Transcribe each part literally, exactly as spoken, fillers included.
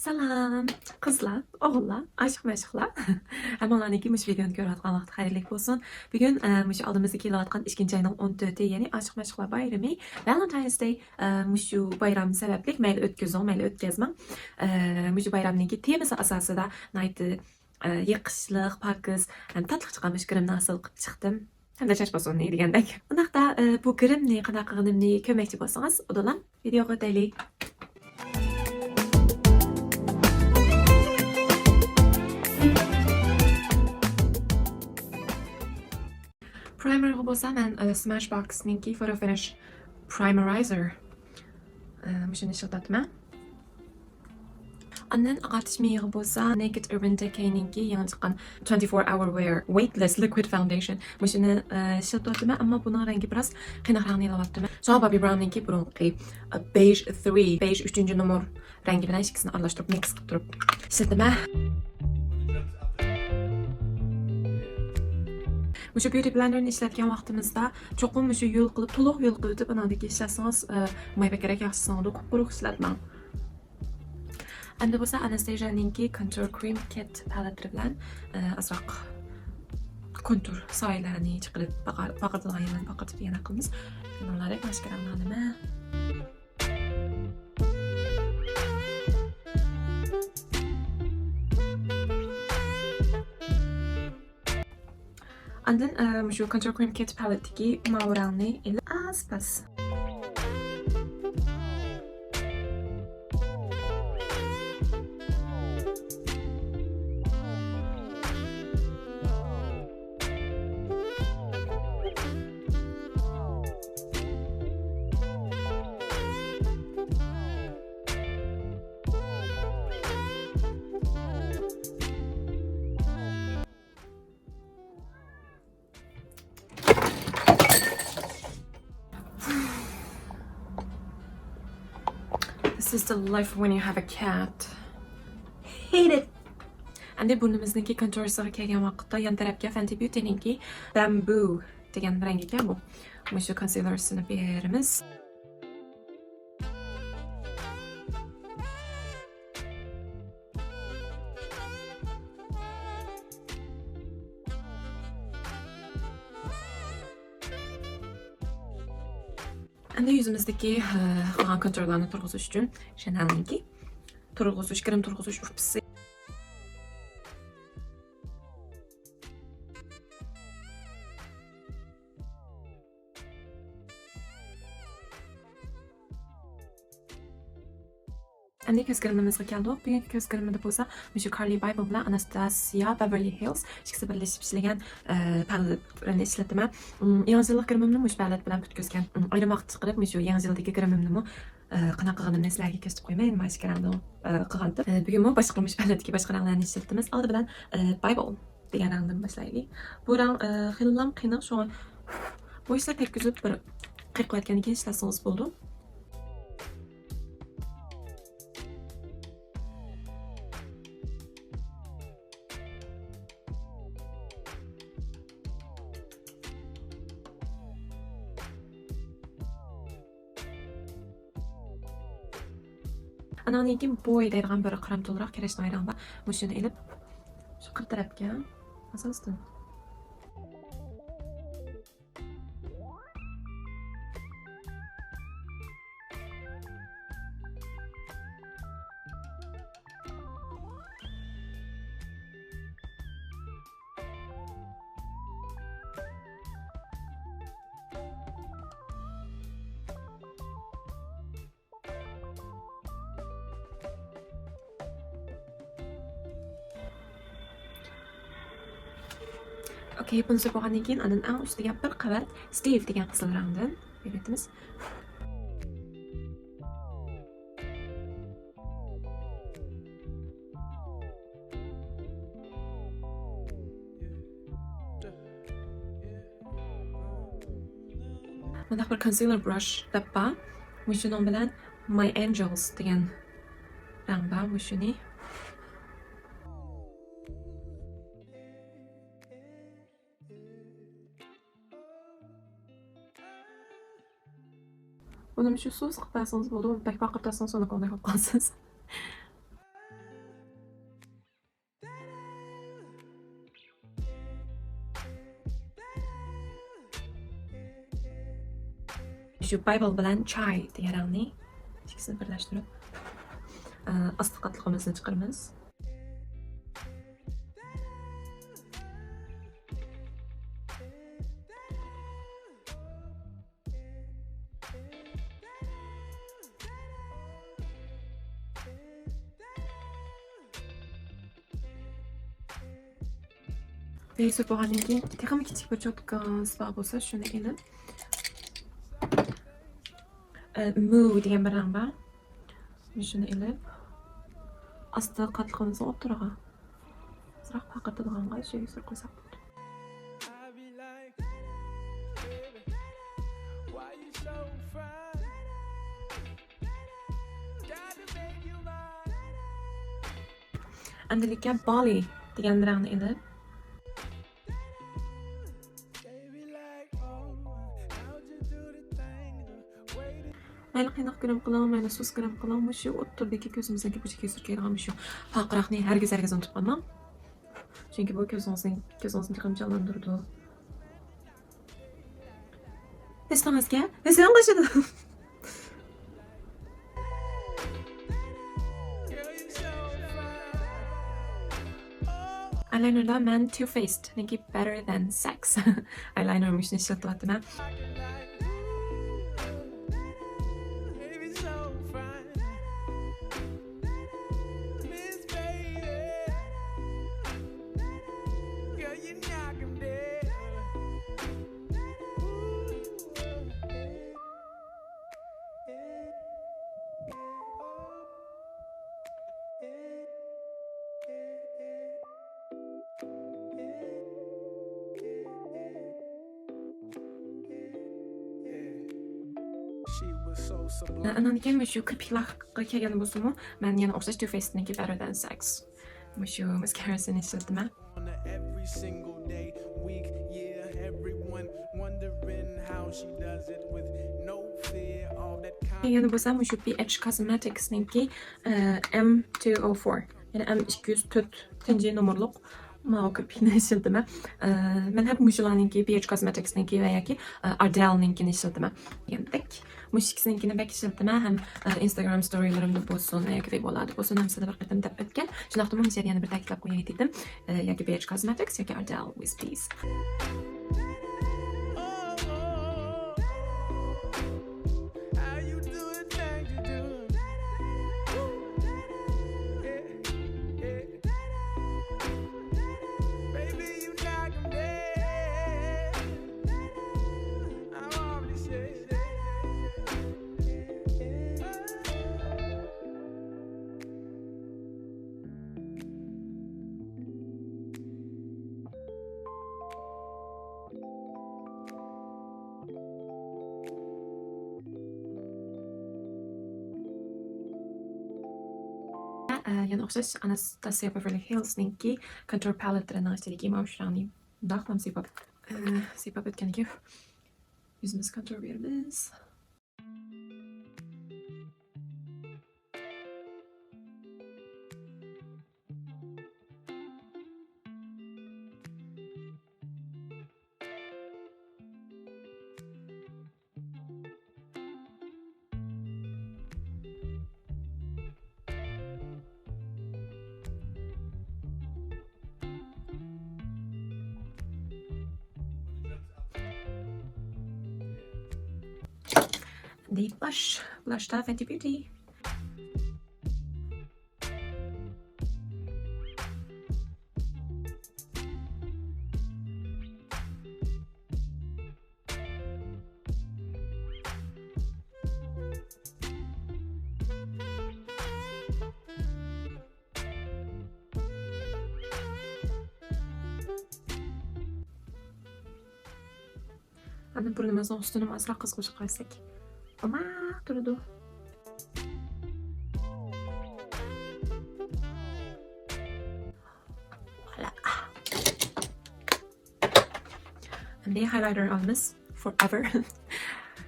سالام قىزلار، ئوغۇللار، ئاشىق مەشۇقلار. ھەممىڭلارنىڭكى مۇشۇ ۋىدىيونى كۆرۈۋاتقان ۋاقتى خەيرلىك بولسۇن. بۈگۈن، ئە، مۇشۇ ئالدىمىزدا كېلىۋاتقان ئىككىنچى ئاينىڭ ئون تۆتى، يەنى ئاشىق مەشۇقلار بايرىمى، Valentine's Day. ئە، مۇشۇ بايرام سەۋەبلىك مەيلى ئۆتكۈزۈڭ، مەيلى ئۆتكۈزمەڭ. ئە، مۇشۇ بايرامنىڭكى تېمىسى ئاساسىدا ناھايىتى، ئە، يېقىشلىق، پاكىز ھەم تاتلىق چىققان مۇشۇ گىرىمنى ھاسىل قىلىپ چىقتىم. ھەمدە چاچ باسونى دېگەندەك. ئۇنداقتا، ئە، بۇ گىرىمنى قانداق قىلغىنىمنى كۆرمەكچى بولسىڭىز، ئۇدۇلام ۋىدىيوغا ئۆتەيلى. پرايمېرغا بولسا مەن، ئە، Smashbox نىڭكى Photo Finish Primerizer، ئە، مۇشۇنى ئىشلىتىۋاتىمەن. ئاندىن ئاقارتىش مېيىغا بولسا Naked Urban Decay نىڭكى يېڭى چىققان twenty-four Hour Wear Weightless Liquid Foundation. مۇشۇنى، ئە، ئىشلىتىۋاتىمەن، ئەمما بۇنىڭ رەڭگى بىراز قېنىقراقنى ئېلىۋاتىمەن. شۇڭا Bobbi Brown نىڭكى بۇرۇنقى، ئە، Beige three، بەيژ ئۈچىنچى نومۇر رەڭگى بىلەن ئىككىسىنى ئارىلاشتۇرۇپ، مىكس قىلىپ تۇرۇپ ئىشلىتىمەن. مۇشۇ بيۇتى بلەندېرنى ئىشلەتكەن ۋاقتىمىزدا چوقۇم مۇشۇ يۇيۇلۇپ قېلىپ، تولۇق يۇيۇلۇپ قېلىۋېتىپ، ئاناندىن كېيىن ئىشلەتسىڭىز، ئە، ماي بەكرەك ياخشى سىڭىدۇ، قۇپقۇرۇق ئىشلەتمەڭ. ئەمدى بولسا ئاناستېژانىڭكى كونتۇر كرېم كىت پالېتلىرى بىلەن، ئە، ئازراق كونتۇر سايىلەرنى چىقىرىپ، پاقا-، پاقىرىدىغان يەرلەرنى پاقىرىتىپ يەنە قىلىمىز. شۇنىڭلاردەك ماشكارامنى ئالىمەن. ئاندىن، ئە، مۇشۇ كونتۇر كرېم كىت پالېتتىكى ماۋۇ رەڭنى ئېلىپ ئاز پاس. This is the life when you have a cat. Hate it. ئەمدى بۇرنىمىزنىڭكى كونتۇرسىغا كەلگەن ۋاقىتتا يان تەرەپكە Fenty Beautyنىڭكى بامبۇ دېگەن رەڭ ئىكەن بۇ. مۇشۇ كونسىلېرسىنى بېرىمىز. ئەمدى يۈزىمىزدىكى، ئە، قالغان كونتۇرلارنى تۇرغۇزۇش ئۈچۈن شانېلنىڭكى تۇرغۇزۇش، گىرىم تۇرغۇزۇش ئۇپىسى. ئەمدى كۆز گىرىمىمىزغا كەلدۇق. بۈگۈنكى كۆز گىرىمىمدا بولسا مۇشۇ كارلى بايبل بىلەن ئاناستاسىيا بېۋېرلى ھىلس ئىككىسى بىرلىشىپ ئىشلىگەن، ئە، پالېتلىرىنى ئىشلىتىمەن. ئىم، يېڭى يىللىق گىرىمىمنى مۇشۇ پالېت بىلەن پۈتكۈزگەن. ئىم، ئايرىم ۋاقىت چىقىرىپ مۇشۇ يېڭى يىلدىكى گىرىمىمنىمۇ، ئە، قانداق قىلغىنىمنى سىلەرگە كۆرسىتىپ قويىمەن. مانا ئىككى رەڭدىن، ئە، قىلغانتىم. ئە، بۈگۈنمۇ باشقا مۇشۇ پالېتتىكى باشقا رەڭلەرنى ئىشلىتىمىز. ئالدى بىلەن، ئە، بايبل دېگەن رەڭدىن باشلايلى. بۇ رەڭ، ئە، خېلىلا قېنىق، شۇڭا بويىسىنى تەگكۈزۈپ بىر قىرقىۋەتكەندىن كېيىن ئىشلەتسىڭىز بولىدۇ. ئاناندىن كېيىن بوي دەيدىغان بىر قارامتۇلراق كىرىشنىڭ رەڭ بار. مۇشۇنى ئېلىپ، شۇ قىر تەرەپكە ئاساسەن. ئوكەي، بۇنىسى بولغاندىن كېيىن ئاندىن ئەڭ ئۈستىگە بىر قەۋەت ستىف دېگەن قىزىل رەڭدىن بېرىۋېتىمىز. مۇنداق بىر كونسىلېر برۇش دەپ بار. مۇشۇنىڭ بىلەن My Angels دېگەن رەڭ بار، مۇشۇنى. بۇنى مۇشۇ سۇس قىلىپ بەرسىڭىز بولىدۇ، بەك پاقىرتاسىڭىز سۇنۇق بولۇپ قالىسىز. شۇ بايبل بىلەن چاي دېگەن رەڭنى ئىككىسىنى بىرلەشتۈرۈپ، ئە، ئاستى قاتلىقىمىزنى چىقىرىمىز. بەيسۇ بولغاندىن كېيىن تېخىمۇ كىچىك بىر چوتكىڭىز بار بولسا، شۇنى ئېلىپ، ئە، مۇ دېگەن بىر رەڭ بار. شۇنى ئېلىپ، ئاستى قاتلىقىمىزنىڭ ئوتتۇرىغا ئازراق پارقىرىتىدىغانغا شۇ يۈزۈر قويساق بولىدۇ. ئەمدىلىككە بالى دېگەن رەڭنى ئېلىپ، مەيلى قانداق گىرىم قىلىڭ، مەيلى سۇس گىرىم قىلىڭ، مۇشۇ ئوتتۇرىدىكى كۆزىمىزدىكى بۇ يۈزگە سۈركەيدىغان مۇشۇ پارقىراقنى ھەرگىز، ھەرگىز ئۇنتۇپ قالماڭ. چۈنكى بۇ كۆزىڭىزنىڭ، كۆزىڭىزنى تېخىمۇ جانلاندۇرىدۇ. ھېسىڭىزگە ھېسىڭ قوشىدۇ. ئايلاينېردا مەن Too Faced نىڭكى Better Than Sex ئايلاينېر مۇشۇنى ئىشلىتىۋاتىمەن. ئانان كېيىن مۇشۇ كىرپىكلەرگە كەلگەن بولسىمۇ، مەن يەنە ئوخشاش Too Faced نىڭكى Better Than Sex مۇشۇ ماسكاراسىنى ئىشلىتىمەن. يەنە بولسا مۇشۇ B H Cosmetics نىڭكى، ئە، M two oh four، يەنى M ئىككى يۈز تۆتىنچى نومۇرلۇق ماۋۇ كىرپىكنى ئىشلىتىمەن. ئە، مەن ھەم مۇشۇلارنىڭكى، B H Cosmetics نىڭكى ۋە ياكى، ئە، Ardell نىڭكىنى ئىشلىتىمەن. دېگەندەك، مۇشۇ ئىككىسىنىڭكىنى بەك ئىشلىتىمەن ھەم، ئە، Instagram ستورىلىرىمدا بولسۇن ياكى ۋىدىيولاردا بولسۇن، ھەممىسىدە بىر قېتىم دەپ ئۆتكەن. شۇنداقتىمۇ مۇشۇ يەردە يەنە بىر تەكىتلەپ قوياي دېدىم. ئە، ياكى B H Cosmetics ياكى Ardell Wispy. ئە، يەنە ئوخشاش Anastasia Beverly Hills نىڭكى كونتۇر پالېتلىرىنىڭ ئىچىدىكى ماۋۇ شۇ رەڭنى مۇنداقلا سىيپاپ، ئە، سىيپاپ ئۆتكەندىن كېيىن يۈزىمىزگە كونتۇر بېرىمىز. دىيىپ باش، بلاشتا Fenty Beauty. ئاندىن بۇرنىمىزنىڭ ئۈستىنىمۇ ئازراق قىزغۇچ قىلىۋەتسەك ئوماق تۇرىدۇ. Voilà. ئەمدى highlighter ئالىمىز. Forever.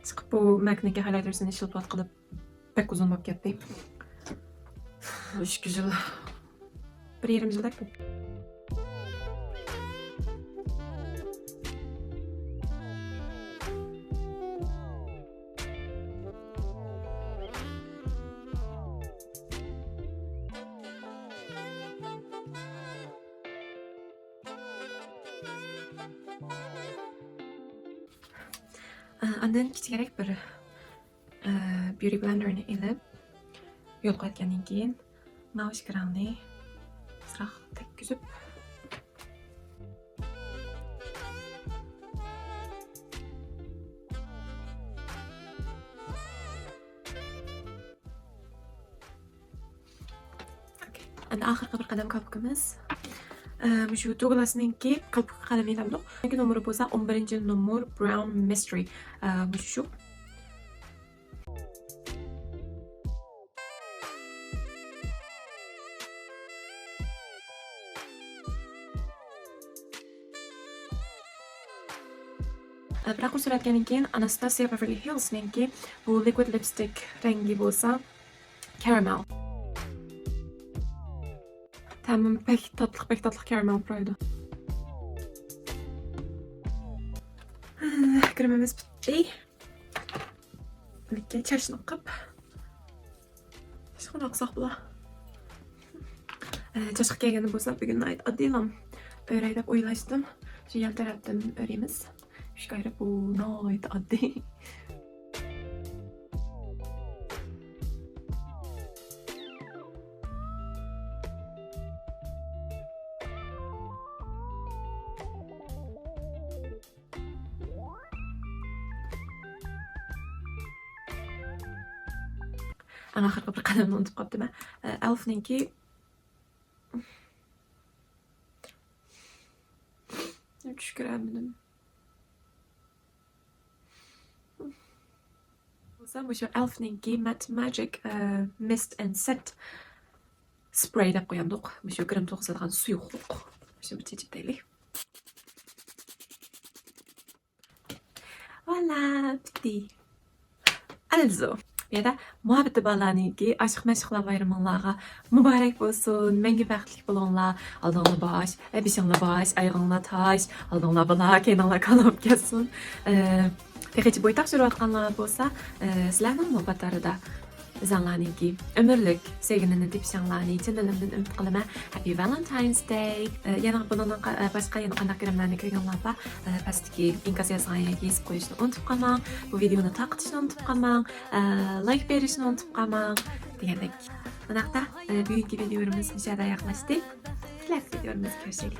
چىقىپ بۇ ماكنىڭكى highlightersىنى ئىشلىتىۋاتقىلى بەك ئۇزۇن بولۇپ كەتتى. ئىككى يىل، بىر يېرىم يىلدەك بولۇپ. ئاندىن كىچىكرەك بىر، ئە، بيۇتى بلەندېرنى ئېلىپ، يۇلۇقۇۋەتكەندىن كېيىن ماۋۇ ئىككى رەڭنى ئازراق تەگكۈزۈپ، ئوكەي. ئەمدى ئاخىرقى بىر قەدەم كالپۇكىمىز. ئە، مۇشۇ دوگلاسنىڭكى كالپۇك قەلىمى دەمدۇق. نومۇرى بولسا ئون بىرىنچى نومۇر، براون مىسترى. ئە، مۇشۇ شۇ. بىراق بۇ سۈرەتكەندىن كېيىن ئاناستاسىيا بېۋېرلى ھىلسنىڭكى بۇ لىكۋىد لىپستىك رەڭگى بولسا كارامېل. تەمى بەك تاتلىق، بەك تاتلىق كارامېل پۇرايدۇ. كرېمىمىز پۈتتى. چاچنى قىپ. شۇنداق قىلساق بولا. ئە، چاچقا كەلگەندە بولسا، بۈگۈن ناھايىتى ئاددىيلا ئۆرەي دەپ ئويلاشتىم. شۇ يان تەرەپتىن ئۆرەيمىز. شۇ ئايرىپ، بۇ ناھايىتى ئاددىي. ئەڭ ئاخىرقى بىر قەدەمنى ئۇنتۇپ قاپتىمەن. ئە، ئەلفنىڭكى چۈشكۈرەلمىدىم. بولسا مۇشۇ ئەلفنىڭكى مەت ماجىك، ئە، مىست ئەند سېت سپرەي دەپ قويامدۇق. مۇشۇ گىرىم توغرىسىدىغان سۇيۇقلۇق. مۇشۇنى بىر چېچىپ دەيلى. ۋالا، پۈتتى. ئەلزۇ. بۇ يەردە مۇھەببىتى بارلارنىڭكى ئاشىق مەشۇقلار بايرىمىڭلارغا مۇبارەك بولسۇن، مەڭگۈ بەختلىك بولۇڭلار. ئالدىڭلار باش، ئە، بېشىڭلار باش، ئايىغىڭلار تاش، ئالدىڭلار بالا، كەينىڭلار كالا بولۇپ كەتسۇن. ئە، تېخىچە بويتاق چۈشۈرۈۋاتقانلار بولسا، ئە، سىلەرنىڭ نۆۋەت ئارىدا ئۆزۈڭلارنىڭكى ئۆمۈرلۈك سۆيگۈنىنى تېپىشىڭلارنى چىن دىلىمدىن ئۈمىد قىلىمەن. Happy Valentine's Day. ئە، يەنە بۇنىڭدىن قا-، ئە، باشقا يەنە قانداق كرېملەرنى كۆرگەنلەر بار، ئە، پەستىكى ئىنكاس يازغان ياكى يېزىپ قويۇشنى ئۇنتۇپ قالماڭ. بۇ ۋىدېونى تارقىتىشنى ئۇنتۇپ قالماڭ. ئە، لايك بېرىشنى ئۇنتۇپ قالماڭ. دېگەندەك. مۇنداقتا، ئە، بۈگۈنكى ۋىدېئومىز مۇشۇ يەردە ئاياغلاشتى. كېلەسى ۋىدېئومىزدا كۆرۈشەيلى.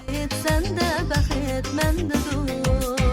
بەخت سەندە، بەخت مەندىدۇر.